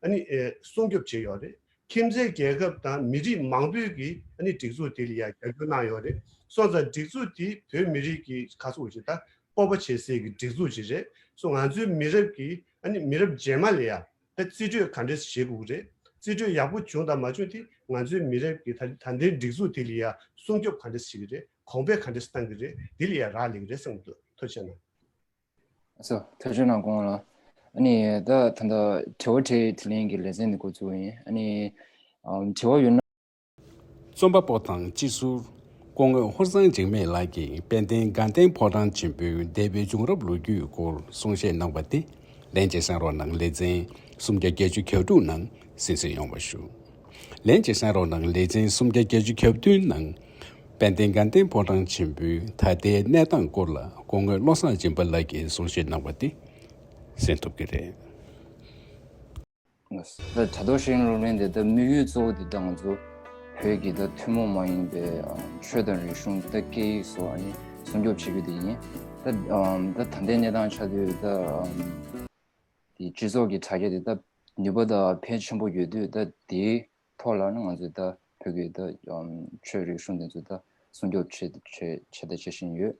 ཨ་ནི་ཨེ་སྲུང་སྐྱོབ་བྱས་ཡོད་རེད། ཁྱིམ་མཚེས་རྒྱལ་ཁབ་དང་མི་རིགས་མང་པོས་ཀྱིས་ཨ་ནི་སྒྲིག་འཛུགས་དེ་ལ་ཡང་རྒྱབ་སྐྱོར་གནང་ཡོད་རེད། སོང་ཙང་སྒྲིག་འཛུགས་དེ་བོད་མི་རིགས་ཀྱི་ཁ་ཕྱོགས་ཀྱི་ད་སྤོབས་པ་བྱེད་སའི་གི་སྒྲིག་འཛུགས་ཅིག་རེད། སོ་ང་ཚོའི་མི་རབས་ཀྱིས་ཨ་ནི་མི་རབས་རྗེས་མ་ལ་ཡང་ད་རྩིས་སྤྲོད་ག་འདྲས་བྱེད་དགོས་ཀྱི་རེད། རྩིས་སྤྲོད་ཡག་པོ་བྱུང་དང་མ་བྱུང་དེ་ང་ཚོའི་མི་རབས་ཀྱིས་ད་ད་ལྟའི་སྒྲིག་འཛུགས་དེ་ལ་ཡང་སྲུང་སྐྱོབ་ག་འདྲས་བྱེད་ཀྱི་རེད། གོང་འཕེལ་ག་འདྲས་བཏང་གི་རེད། དེ་ལ་ཡང་རག་ལས་ཀྱི་རེད་བསམ་གྱི་འདུག་ཐུགས་རྗེ་གནང་། ཨ་སོ་ཐུགས་རྗེ་གནང་སྐུ་ངོ་ལགས། ཨ་ནི་ད་ད་ལྟ་དྲི་བ་དྲིས་དེ་ལན་གྱི་ལེ་ཚན་འདི་འགོ་བཙུགས་ཡིན། ཨ་ནི་ཨམ་དྲི་བ་ཡོད་ན། རྩོམ་པ་པོ་དང་སྤྱི་ཟུར་སྐུ་ངོ་ཧོར་གཙང་འཇིགས་མེད་ལགས་ཀྱིས་དཔལ་ལྡན་དགའ་ལྡན་ཕོ་བྲང་ཆེན་པོའི་འདས་པའི་བྱུང་རབས་ལོ་རྒྱུས་སྐོར་གསུང་བཤད་གནང་བ་དེ་ལན་གཅིག་གསན་རོགས་གནང་། ལེ་ཚན་སུམ་བརྒྱ་བརྒྱད་ཅུ་གྱ་དྲུག་ནང་གསན་གཟིགས་ཡོང་བ་ཞུ། ལན་གཅིག་གསན་རོགས་གནང་། ལེ་ཚན་སུམ་བརྒྱ་བརྒྱད་ཅུ་གྱ་བདུན་ནང་དཔལ་ལྡན་དགའ་ལྡན་ཕོ་བྲང་ཆེན་པོའི་ད་ལྟའི་གནས་སྟངས་སྐོར་ལ་སྐུ་ངོ་བློ་བཟང་སྦྱིན་པ་ལགས་ཀྱིས་གསུང་བཤད་གནང་བ་དེ་གསན་ཐུབ་ཀྱི་རེད། ད་དྲ་ཐོག་ཤེས་ཡོན་སློབ་གླིང་དེ་ད་དམིགས་ཡུལ་གཙོ་བོ་དེ་ད་ང་ཚོ་བོད་ཀྱི་ད་ཐུན་མོང་མ་ཡིན་པའི་ཆོས་དང་རིག་གཞུང་ད་སྐད་ཡིག་སོགས་ཨ་ནི་སྲུང་སྐྱོབ་བྱེད་རྒྱུ་དེ་ཡིན། ད་ད་ད་ལྟའི་གནས་སྟངས་ཆགས་དུས་ད་དེ་སྤྱི་ཚོགས་ཀྱི་དྲ་རྒྱ་དེ་ད་ནུས་པ་ད་ཕལ་ཆེན་པོ་ཡོད་དུས་ད་དེའི་ཐོག་ལ་ནི་ང་ཚོས་ད་བོད་ཀྱི་ད་ཆོས་རིག་གཞུང་དེ་ཚོ་ད་སྲུང་སྐྱོབ་བྱེད་བྱེད་བྱེད་ད་བྱེད་བཞིན་ཡོད།